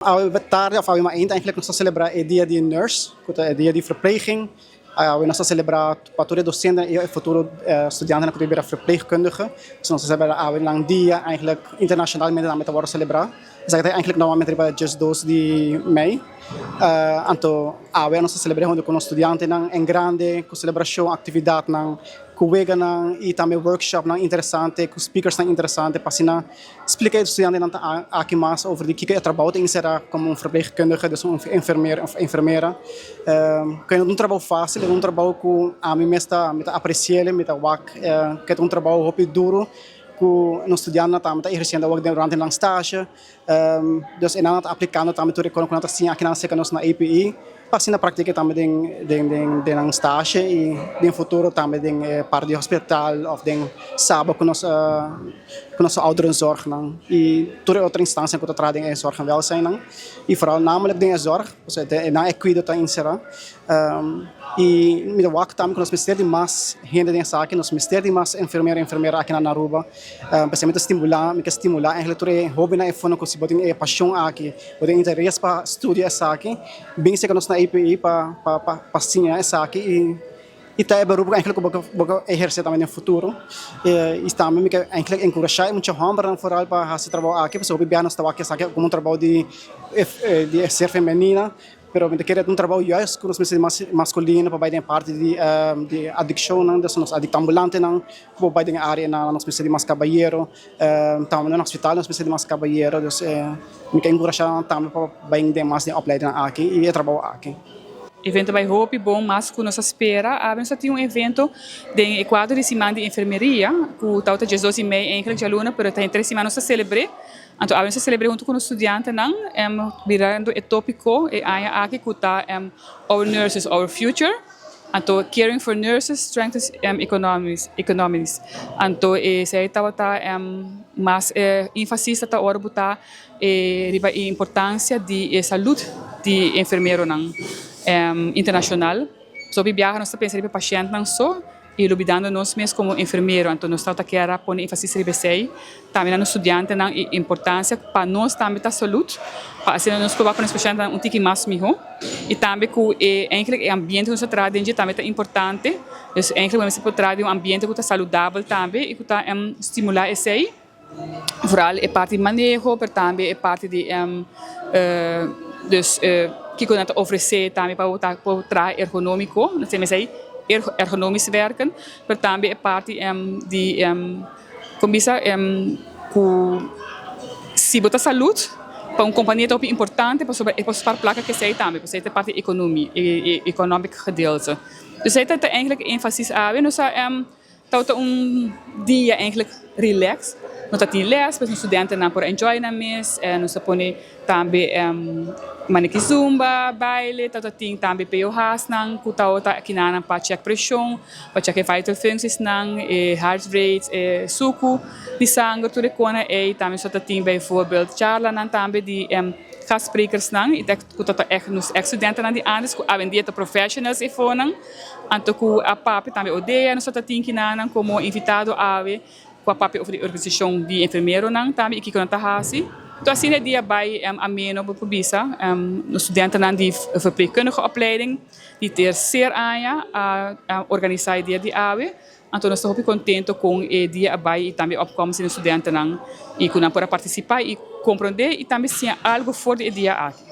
Awe tardi of awe mainta eigenlijk nos ta celebra e dia di nurse, cu ta e dia di verpleging. Awe nos ta celebra pa tur e docentenan y e futuro studiantenan cu ta bira verpleegkundige. So nos ta celebra awe nan dia eigenlijk internacionalmente tambe ta wordo celebra. Esaki ta eigenlijk normalmente riba 12 di mei. Anto awe nos ta celebra hunto cu nos studiantenan en grande cu celebracion, actividadnan, cu weganan y tambe workshopnan interesante cu speakersnan interesante pa asina splika e studiantenan ta aki mas over di kiko e trabou ta enserá komo un verpleegkundige, dus un enfermer òf enfermera. Ku no ta un trabou fásil, e ta un trabou ku ami mes ta mi ta apresi'el, mi ta wak ku e ta un trabou hopi duru ku nos studiantenan tambe ta ehersiendo awor durante nan stasje. Dus e nan ta aplikando tambe tur e kos ku nan ta siña akinan serka nos na APE pa asina praktika tambe den den den nan stasje i den futuro tambe den e parti di hospital òf den Saba ku nos ku nos ouderenzorgnan i tur e otro instansianan ku ta traha den e zorg en welsijnnan i foral namelijk den e zorg pasobra e nan e kuido ta inserá. I mi ta wak tambe ku nos mester di mas hende den esaki, nos mester di mas enfermero i enfermera aki na Aruba. P'esei mi ta stimulá, mi ke stimulá eigenlijk tur e hóbennan e fondo ku si bo tin e pashon aki, bo tin interes pa studia esaki, bin serka nos na APE pa pa pa siña esaki i i ta e beroep ku eigenlijk ku bo ke ehersé tambe den futuro. I tambe mi ke eigenlijk enkurashá e mucha hòmbernan foral pa hasi e trabou aki, pasobra hopi bia nos ta wak esaki komo un trabou di di ser femenina. Pero mi ta kere un trabou juist ku nos mester mas maskulino pa bai den e parti di di adikshonnan, dus nos adikto ambulantenan ku por bai den e areanan, nos mester di mas kabayero, tambe na hospital nos mester di mas kabayero, dus mi ke enkurashá nan tambe pa bai den mas den opleidingnan aki i e trabou aki. Evento bai hopi bon mas ku nos a spera. Awe nos a tin un evento den e kuadro di siman di enfermeria ku tabata 12 i mei eigenlijk djaluna, pero ta henter e siman nos ta selebr'é. Anto awe nos a selebr'é huntu ku nos studiantenan mirando e tópiko e aña aki ku ta "Our Nurses, Our Future". Anto "Caring for Nurses Strengthens Economies". economies. Anto esei tabata mas énfasis ta ora bo ta riba e importansia di e salú di enfermeronan internashonal. So hopi biaha nos ta pensa riba pashèntnan so i lubidando nos mes komo enfermero. Anto nos tabata kier a pone énfasis riba esei. Tambe na nos studiantenan e importansia pa nos tambe ta salú, pa asina nos por wak pa nos pashèntnan un tiki mas mihó. I tambe ku e eigenlijk e ambiente ku nos ta traha den dje tambe ta importante. Dus eigenlijk bo mester por traha den un ambiente ku ta saludabel tambe i ku ta stimulá esei. Vooral e parti di maneho, pero tambe e parti di dus kiko nan ta ofresé tambe pa bo ta por traha ergonómiko, nos ta mester ei ergonomisch werken, pero tambe e parti di kon bisa ku si bo ta salud pa un kompania ta hopi importante pasobra e por spar plaka ku esei tambe, pasobra e ta parti ekonomia, e economic gedeelte. Dus esei ta eigenlijk e énfasis awe. Nos a tabata un dia eigenlijk relax, no ta tin les, pues nos studiantenan por enjoy nan mes, nos a pone tambe maneki zumba, baile, tabata tin tambe POH'snan ku tabata akinanan pa check preshon, pa check e vital functiesnan, e heart rate, e suku di sanger, tur e kosnan ei. Tambe nos tabata tin bijvoorbeeld charlanan tambe di gastsprekersnan i ku tabata echt nos ex studiantenan di antes ku awendia ta professionals eifonan. Anto ku a papia tambe ODEA nos tabata tin kinanan komo invitado awe ku a papia over di organisashon di enfermeronan tambe i kiko nan ta hasi. Anto asina e dia bai ameno bo por bisa. Nos studiantenan di verpleegkundige opleiding di tercer aña a organisá e dia di awe. Anto nos ta hopi kontento kon e dia a bai i tambe opkomst di nos studiantenan i ku nan por a partisipá i komprondé i tambe siña algu for di e dia aki.